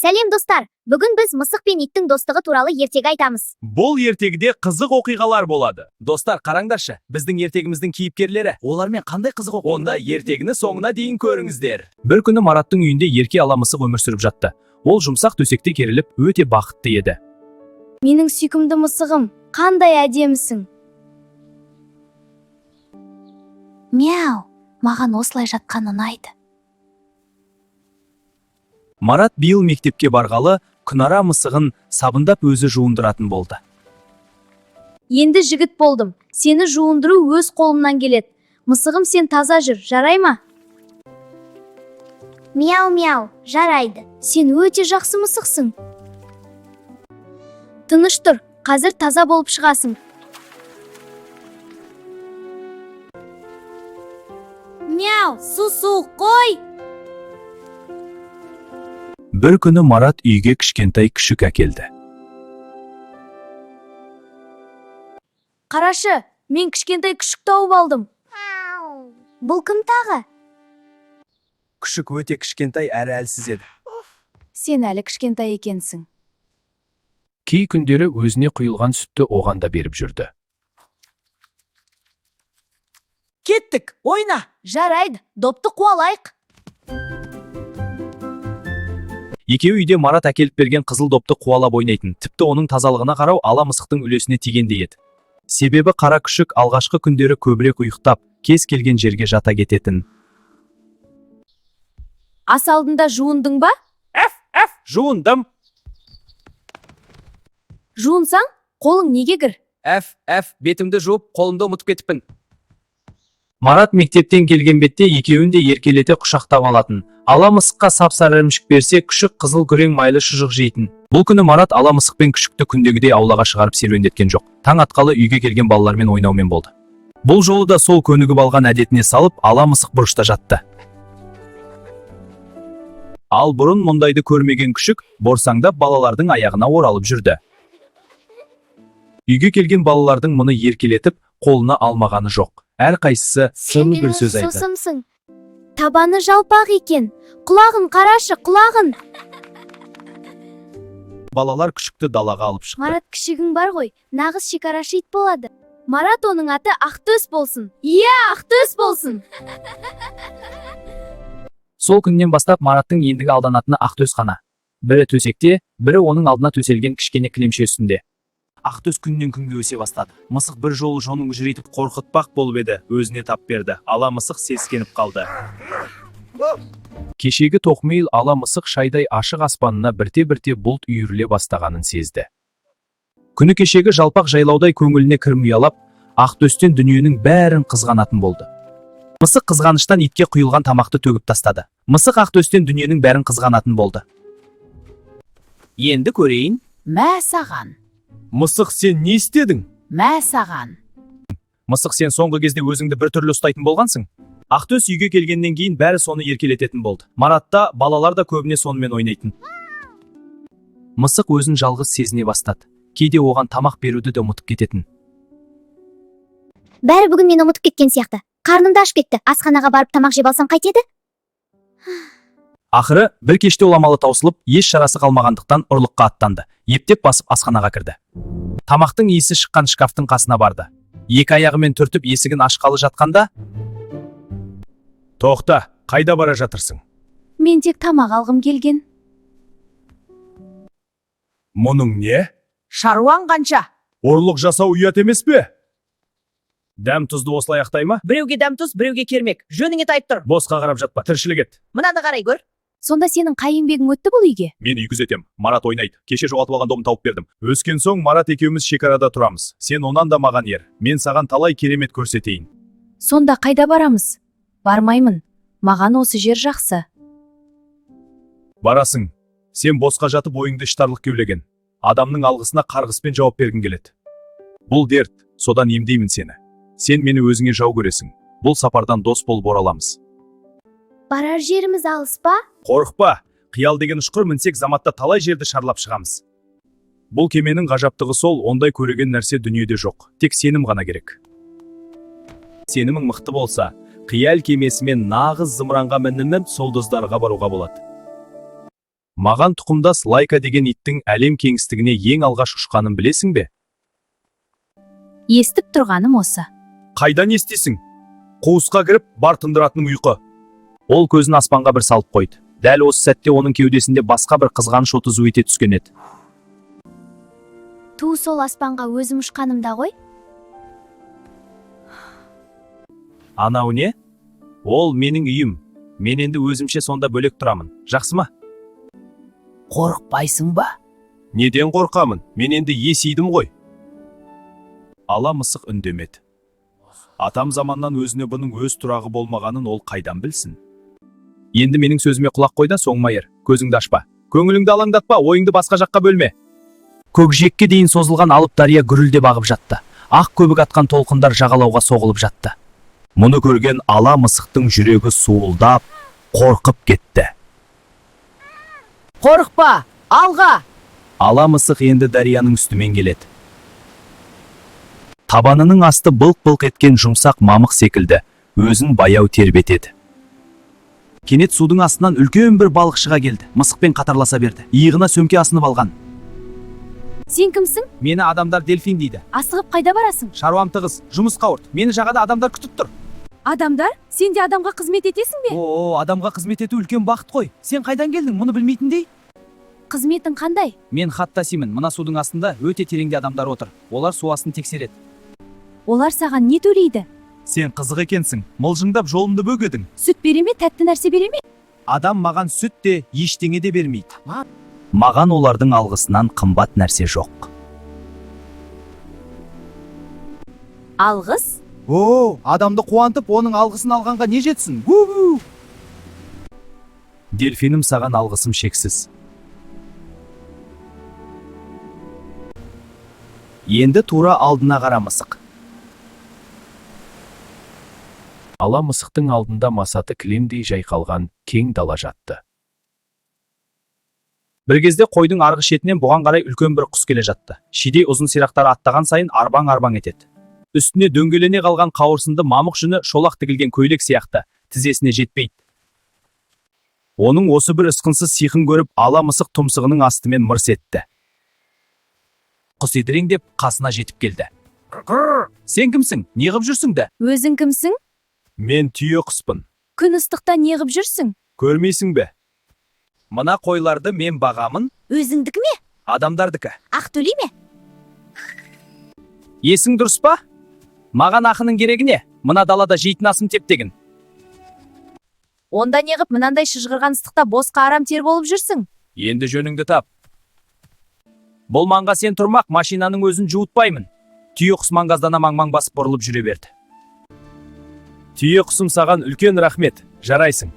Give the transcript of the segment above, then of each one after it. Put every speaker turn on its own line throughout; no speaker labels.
Сәлем, достар! Бүгін біз мысық пен иттің достығы туралы ертегі айтамыз.
Бұл ертегіде қызық оқиғалар болады. Достар, қараңдаршы, біздің ертегіміздің кейіпкерлері. Олармен қандай қызық оқиға? Онда ертегіні соңына дейін көріңіздер. Бір күні Мараттың үйінде ерке ала мысық өмір сүріп жатты. Ол жұмсақ төсекте керіліп, өте бақытты еді.
Менің сүйкімді мысығым, қандай әдемісің! Мяу, маған осылай жатқан ұнайды.
Марат биыл мектепке барғалы Күнара мысығын сабындап өзі жуындыратын болды.
Енді жігіт болдым. Сені жуындыру өз қолымнан келеді. Мысығым, сен таза жүр, жарай ма? Мяу, мяу, жарайды. Сен өте жақсы мысықсың. Тыныш тұр, қазір таза болып шығасың. Мяу, су суық қой.
Бір күні Марат үйге кішкентай күшік әкелді.
Қарашы, мен кішкентай күшік тауып алдым. Бұл кім тағы?
Күшік өте кішкентай әрі әлсіз еді.
Сен әлі кішкентай екенсің.
Кей күндері өзіне құйылған сүтті оған да беріп жүрді.
Кеттік, ойна!
Жарайды, допты қуалайық.
Екеуі үйде Марат әкеліп берген қызыл допты қуалап ойнайтын. Тіпті оның тазалығына қарау ала мысықтың үлесіне тигендей еді. Себебі қара күшік алғашқы күндері көбірек ұйықтап, кез келген жерге жата кететін.
Ас алдында жуындың ба?
Жуындым.
Жуынсаң, қолың неге кір?
Әф, әф, бетімді жуып, қолымды ұмытып кетіппін. Марат мектептен келген бетте екеуін де еркелете құшақтап алатын. Ала мысыққа сап-сары ірімшік берсе, күшік қызыл күрең майлы шұжық жейтін. Бұл күні Марат ала мысық пен күшікті күндегідей аулаға шығарып серуендеткен жоқ. Таң атқалы үйге келген балалармен ойнаумен болды. Бұл жолы да сол көнігіп алған әдетіне салып, ала мысық бұрышта жатты. Ал бұрын мұндайды көрмеген күшік борсаңдап балалардың аяғына оралып жүрді. Үйге келген балалардың мұны еркелетіп, қолына алмағаны жоқ. Әрқайсысы сырлы бір сөз айтады.
Сусымсың. Табаны жалпақ екен. Құлағын қарашы, құлағын.
Балалар күшікті далаға алып шықты.
Марат, күшігің бар ғой, нағыз шекарашы ит болады. Марат, оның аты Ақтөс болсын. Иә, Ақтөс болсын.
Сол күннен бастап Мараттың ендігі алданатыны Ақтөс қана. Бірі төсекте, бірі оның алдына төселген кішкене кілемше үстінде. Ақтөс күннен күнге өсе бастады. Мысық бір жолы жонын үжірейтіп қорқытпақ болып еді, өзіне тап берді. Ала мысық сескеніп қалды. Кешегі тоқмейіл ала мысық шайдай ашық аспанына бірте-бірте бұлт үйіріле бастағанын сезді. Күні кешегі жалпақ жайлаудай көңіліне кір ұялап, Ақтөстен дүниенің бәрін қызғанатын болды. Мысық қызғаныштан итке құйылған тамақты төгіп тастады. Мысық Ақтөстен дүниенің бәрін қызғанатын болды. Енді көрейін.
Мә саған,
Мысық, сен не істедің?
Мә саған.
Мысық, сен соңғы кезде өзіңді бір түрлі ұстайтын болғансың. Ақтөс үйге келгеннен кейін бәрі соны еркелететін болды. Маратта балалар да көбіне сонымен ойнайтын. Мысық өзін жалғыз сезіне бастады. Кейде оған тамақ беруді де ұмытып кететін.
Бәрі бүгін мені ұмытып кеткен сияқты. Қарным да ашып кетті. Асханаға барып тамақ жеп алсам қайтеді?
Ақыры бір кеште ол амалы таусылып, еш шарасы қалмағандықтан ұрлыққа аттанды. Ептеп басып асханаға кірді. Тамақтың иісі шыққан шкафтың қасына барды. Екі аяғымен түртіп есігін ашқалы жатқанда: "Тоқта, қайда бара жатырсың?"
Мен тек тамақ алғым келген.
"Мұның не?"
Шаруаң қанша?
"Ұрлық жасау ұят емес пе? Дәм тұзды осылай ақтай ма?"
Біреуге дәм тұз, біреуге кермек. Жөніңе тайып тұр.
"Босқа қарап жатпа, тіршілік ет."
Мынаны қарай көр.
Сонда сенің қай еңбегің өтті бұл үйге?
"Мен үй күзетем, Марат ойнайды. Кеше жоғалтып алған добын тауып бердім. Өскен соң Марат екеуміз шекарада тұрамыз. Сен онан да маған ер. Мен саған талай керемет көрсетейін."
Сонда қайда барамыз? Бармаймын. Маған осы жер жақсы.
"Барасың. Сен босқа жатып ойыңды іштарлық кеулеген. Адамның алғысына қарғыспен жауап бергің келеді. Бұл дерт, содан емдеймін сені. Сен мені өзіңе жау көресің. Бұл сапардан дос болып ораламыз."
Барар жеріміз алыс па?
"Қорықпа, қиял деген ұшқыр, мінсек заматта талай жерді шарлап шығамыз. Бұл кеменің ғажаптығы сол, ондай көреген нәрсе дүниеде жоқ. Тек сенім ғана керек. Сенімің мықты болса, қиял кемесімен нағыз зымыранға мініп, сол жұлдыздарға баруға болады." Маған тұқымдас Лайка деген иттің әлем кеңістігіне ең алғаш ұшқанын білесің бе?
Естіп тұрғаным осы.
Қайдан естисің? Қуысқа кіріп, бар тындыратының ұйқы. Ол көзін аспанға бір салып қойды. Дәл осы сәтте оның кеудесінде басқа бір қызғаныш оты зу ете түскен еді.
Ту, сол аспанға өзім ұшқанымда ғой.
Анау не? Ол менің үйім. Мен енді өзімше сонда бөлек тұрамын. Жақсы ма?
Қорықпайсың ба?
Неден қорқамын? Мен енді есейдім ғой. Ала мысық үндемеді. Атам заманнан өзіне бұның өз тұрағы болмағанын ол қайдан білсін? Енді менің сөзіме құлақ қой да соңыма ер. Көзіңді ашпа. Көңіліңді алаңдатпа, ойыңды басқа жаққа бөлме. Көкжиекке дейін созылған алып дария гүрілдеп ағып жатты. Ақ көбік атқан толқындар жағалауға соғылып жатты. Мұны көрген ала мысықтың жүрегі суылдап, қорқып кетті.
Қорықпа, алға!
Ала мысық енді дарияның үстімен келеді. Табанының асты былқ-былқ еткен жұмсақ мамық секілді, өзін баяу тербетеді. Кенет судың астынан үлкен бір балық шыға келді. Мысықпен қатарласа берді. Иығына сөмке асынып алған.
Сен кімсің?
Мені адамдар дельфин дейді.
Асығып қайда барасың?
Шаруам тығыз, жұмыс қауырт. Мені жағада адамдар күтіп тұр.
Адамдар? Сен де адамға қызмет етесің бе?
О, адамға қызмет ету үлкен бақыт қой. Сен қайдан келдің, мұны білмейтіндей?
Қызметің қандай?
Мен хат тасимын. Мына судың астында өте тереңде адамдар отыр. Олар су астын тексереді.
Олар саған не төлейді?
Сен қызық екенсің. Мылжыңдап жолымды бөгедің.
Сүт бере ме, тәтті нәрсе бере ме?
Адам маған сүт те, ештеңе де бермейді. Маған олардың алғысынан қымбат нәрсе жоқ.
Алғыс?
О, адамды қуантып, оның алғысын алғанға не жетсін? Гу-гу! Дельфинім, саған алғысым шексіз. Енді тура алдына қара, мысық. Ала мысықтың алдында масаты кілемдей жайқалған кең дала жатты. Бір кезде қойдың арғы шетінен бұған қарай үлкен бір құс келе жатты. Шидей ұзын сирақтары аттаған сайын арбаң-арбаң етеді. Үстіне дөңгелене қалған қауырсынды мамық жүні шолақ тігілген көйлек сияқты, тізесіне жетпейді. Оның осы бір ысқынсыз сиқын көріп, ала мысық тұмсығының астымен мырс етті. Құс едіреңдеп қасына жетіп келді. Сен кімсің? Не ғып жүрсің де?
Өзің кімсің?
Мен түйе құспын.
Күн ыстықта не ғып жүрсің?
Көрмейсің бе? Мына қойларды мен бағамын,
Өзіңдікі ме?
адамдардікі.
Ақ төлей ме?
Есің дұрыс па? Маған ақының керегі не? Мына далада жейтін асым теп-тегін.
Онда не ғып мынандай шыжғырған ыстықта босқа арам тер болып жүрсің?
Енді жөніңді тап. Бұл маңға сен тұрмақ, машинаның өзін жуытпаймын. Түйе құс маңғаздана маң-маң басып бұрылып жүре берді. Түйе құсым, саған үлкен рахмет, жарайсың.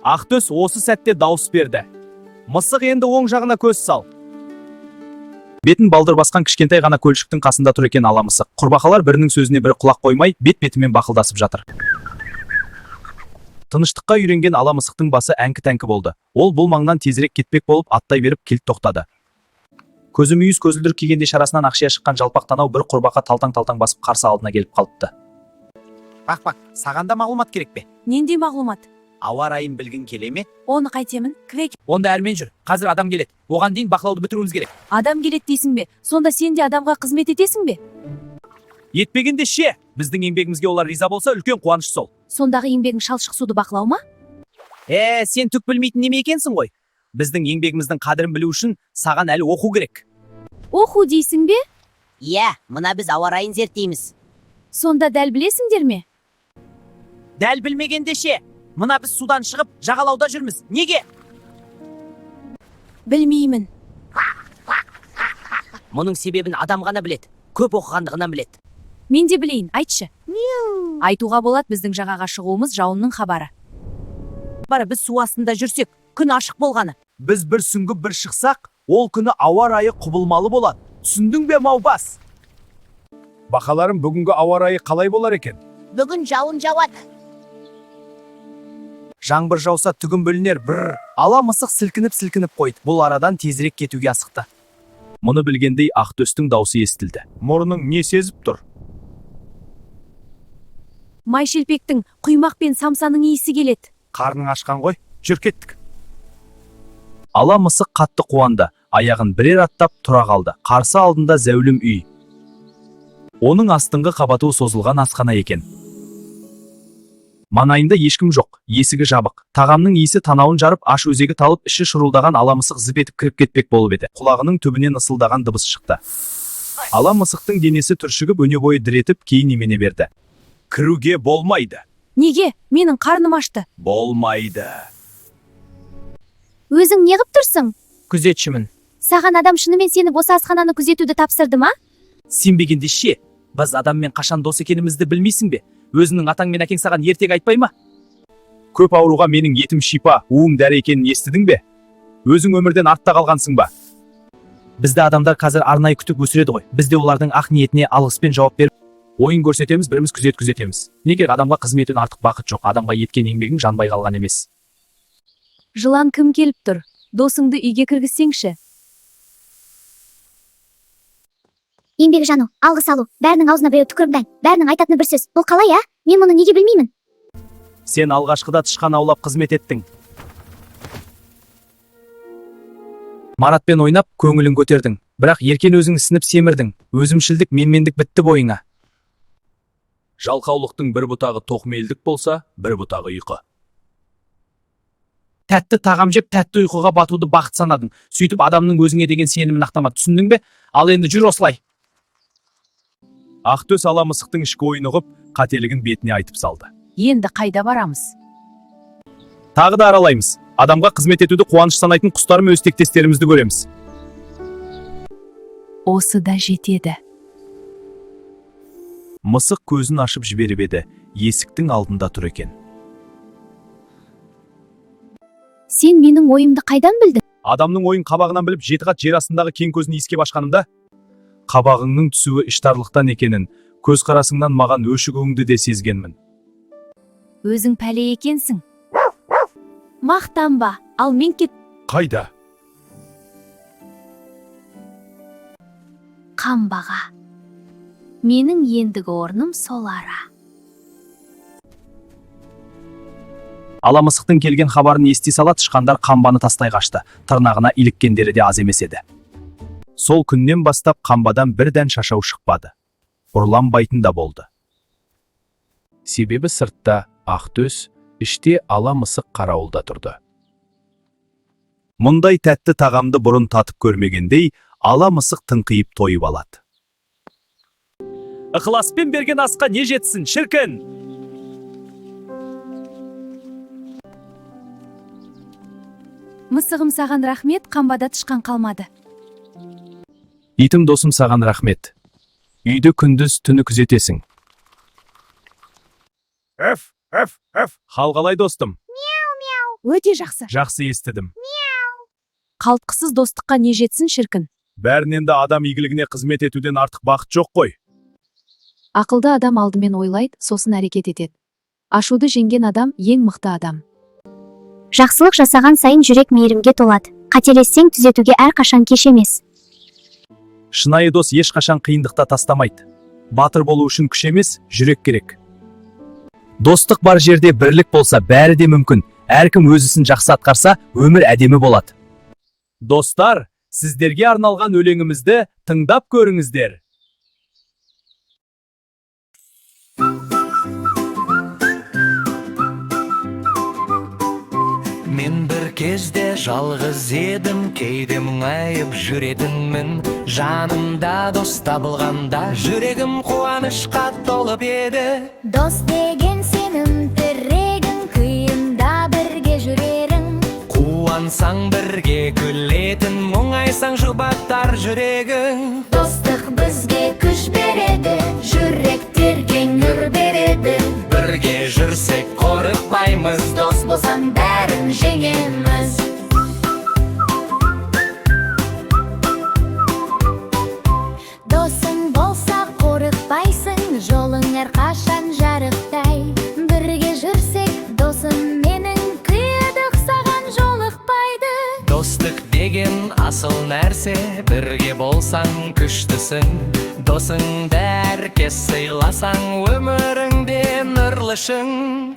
Ақтөс осы сәтте дауыс берді. Мысық, енді оң жағына көз сал. Бетін балдыр басқан кішкентай ғана көлшіктің қасында тұр екен ала мысық. Құрбақалар бірінің сөзіне бірі құлақ қоймай, бет-бетімен бақылдасып жатыр. Тыныштыққа үйренген ала мысықтың басы әңкі-тәңкі болды. Ол бұл маңнан тезірек кетпек болып аттай беріп кілт тоқтады. Көзі мүйіз көзілдірік кигендей шарасынан ақшия шыққан жалпақ танау бір құрбақа талтаң-талтаң басып қарсы алдына келіп қалыпты.
Бақ, бақ, саған да мағлұмат керек пе?
Нендей мағлұмат?
Ауа райын білгің келе ме?
Оны қайтемін? Квек,
Онда әрмен жүр. Қазір адам келеді. Оған дейін бақылауды бітіруіміз керек.
адам келеді дейсің бе? Сонда сен де адамға қызмет етесің бе?
Етпегенде ше, біздің еңбегімізге олар риза болса, үлкен қуаныш сол.
Сондағы еңбегің шалшық суды бақылау ма?
Е, сен түк білмейтін неме екенсің ғой. Біздің еңбегіміздің қадірін білу үшін саған әлі оқу керек.
Оқу дейсің бе?
Иә, мына біз ауа райын зерттейміз.
Сонда дәл білесіңдер ме?
Дәл білмегенде ше, мына біз судан шығып жағалауда жүрміз. Неге?
Білмеймін.
Мұның себебін адам ғана біледі. Көп оқығандығынан біледі.
Мен де білейін, айтшы. Айтуға болады, біздің жағаға шығуымыз жауынның хабары.
Бары біз су астында жүрсек, күн ашық болғаны.
Біз бір сүңгіп бір шықсақ, ол күні ауа райы құбылмалы болады. Түсіндің бе, маубас? Бақаларым, бүгінгі ауа райы қалай болар екен?
Бүгін жауын жауады.
Жаңбыр жауса түгін бүлінер. Бір. Ала мысық сілкініп-сілкініп қойды. Бұл арадан тезірек кетуге асықты. Мұны білгендей Ақтөстің даусы естілді. Мұрның не сезіп тұр?
Май шелпектің, құймақ пен самсаның иісі келеді.
Қарның ашқан ғой. Жүр, кеттік. Ала мысық қатты қуанды, аяғын бірер аттап тұра қалды. Қарсы алдында зәулім үй. Оның астыңғы қабаты созылған асхана екен. Маңайында ешкім жоқ, есігі жабық. Тағамның иісі танауын жарып, аш өзегі талып, іші шұрылдаған ала мысық зып етіп кіріп кетпек болып еді. Құлағының түбінен ысылдаған дыбыс шықты. Ала мысықтың денесі түршігіп, өне бойы дір етіп, кейін имене берді. Кіруге болмайды.
Неге? Менің қарным ашты.
Болмайды.
Өзің неғып тұрсың?
Күзетшімін.
Саған адам шынымен сеніп осы асхананы күзетуді тапсырды ма?
Сенбегенде ше, біз адаммен қашан дос екенімізді білмейсің бе? Өзіңнің атаң мен әкең саған ертегі айтпай ма? Көп ауруға менің етім шипа, уым дәрі екенін естідің бе? Өзің өмірден артта қалғансың ба? Бізді адамдар қазір арнайы күтіп өсіреді ғой. Біз де олардың ақ ниетіне алғыспен жауап беріп, ойын көрсетеміз, біріміз күзет күзетеміз. Не керек, адамға қызметтен артық бақыт жоқ. Адамға еткен еңбегің жанбай қалған емес.
Жылан, кім келіп тұр? Досыңды үйге кіргізсеңші.
Еңбек жану, алғыс алу, бәрінің аузына біреу түкіріп, бәрінің айтатыны бір сөз. Бұл қалай, а? Мен мұны неге білмеймін?
Сен алғашқыда тышқан аулап қызмет еттің. Маратпен ойнап, көңілін көтердің. Бірақ еркен өзің ісініп семірдің. Өзімшілдік, менмендік бітті бойыңа. Жалқаулықтың бір бұтағы тоқмейілдік болса, бір бұтағы ұйқы. Тәтті тағам жеп, тәтті ұйқыға батуды бақыт санадың. Сөйтіп адамның өзіңе деген сенімін ақтамады. Түсіндің бе? Ал енді жүр осылай. Ақтөс ала мысықтың ішкі ойын ұғып, қателігін бетіне айтып салды.
Енді қайда барамыз?
Тағы да аралаймыз. Адамға қызмет етуді қуаныш санайтын құстар мен өз тектестерімізді көреміз.
Осы да жетеді.
Мысық көзін ашып жіберіп еді, есіктің алдында тұр екен.
Сен менің ойымды қайдан білдің?
Адамның ойын қабағынан біліп, жеті қат жер астындағы кең көзін иіскеп ашқанымда, қабағыңның түсуі іштарлықтан екенін, көзқарасыңнан маған өшігуіңді де сезгенмін.
Өзің пәле екенсің. Мақтанба, ал мен кет.
Қайда?
Қамбаға. Менің ендігі орным сол ара.
Ала мысықтың келген хабарын ести сала тышқандар қамбаны тастай қашты. Тырнағына иліккендері де аз емес еді. Сол күннен бастап қамбадан бір дән шашау шықпады. Ұрланбайтын да болды. Себебі сыртта Ақтөс, іште ала мысық қарауылда тұрды. Мұндай тәтті тағамды бұрын татып көрмегендей, ала мысық тыңқиып тойып алады. Ықыласпен берген асқа не жетсін, шіркін!
Мысығым, саған рахмет, қамбада тышқан қалмады.
Итім досым, саған рахмет. Үйді күндіз түні күзетесің. Ф, ф, ф. Хал қалай, достым?
Өте жақсы.
Жақсы естідім.
Қалтқысыз достыққа не жетсін, шіркін.
Бәрінен де адам игілігіне қызмет етуден артық бақыт жоқ қой.
Ақылды адам алдымен ойлайды, сосын әрекет етеді. Ашуды жеңген адам ең мықты адам.
Жақсылық жасаған сайын жүрек мейірімге толады. Қателессең, түзетуге әрқашан кеш емес.
Шынайы дос ешқашан қиындықта тастамайды. Батыр болу үшін күш емес, жүрек керек. Достық бар жерде бірлік болса, бәрі де мүмкін. Әркім өз ісін жақсы атқарса, өмір әдемі болады. Достар, сіздерге арналған өлеңімізді тыңдап көріңіздер.
Мен бір кезде жалғыз едім, кейде мұңайып жүретінмін. Жанымда дос табылғанда, жүрегім қуанышқа толып еді.
Дос деген сенім тірегің, қиында бірге жүрерің.
Қуансаң, бірге күлетін, мұңайсаң, жұбатар жүрегің.
Достық бізге күш береді, жүректерге нұр береді.
Бірге жүрсек, қорықпаймыз.
Дос болсаң, бәрін жеңеміз. Досың болса, қорықпайсың, жолың әрқашан жарықтай. Бірге жүрсек, досым менің, қиындық саған жолықпайды.
Достық деген деген асыл нәрсе. Бірге болсаң, күштісің. Досыңды әркез сыйласаң, өміріңде нұрлы шың.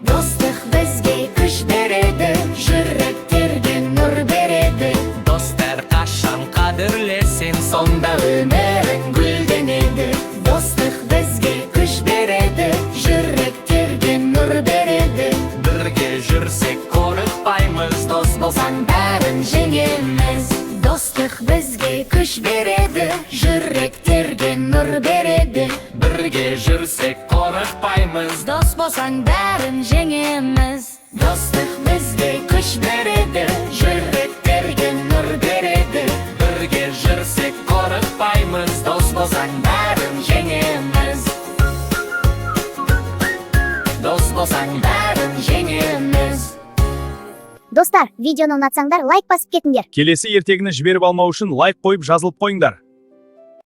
Достық бізге күш береді, жүректерге нұр береді.
Достар қашан қадірлесең, сонда
Өмірің гүлденеді. Достық бізге күш береді, жүректерге нұр береді.
Бірге жүрсек, қорықпаймыз. Дос болсаң,
Болсаң, бәрін жеңеміз. Достық бізге күш береді, жүректерге нұр береді.
Бірге жүрсек, қорықпаймыз.
Дос болсаң, бәрін жеңеміз. Достық бізге күш береді, жүректерге нұр береді.
Бірге жүрсек, қорықпаймыз. Дос болсаң,
Бәрін жеңеміз.
Дос болсаң,
Бәрін жеңеміз.
Достар, видеоны ұнатсаңдар, лайк басып кетіңдер.
Келесі ертегіні жіберіп алмау үшін лайк қойып, жазылып қойыңдар.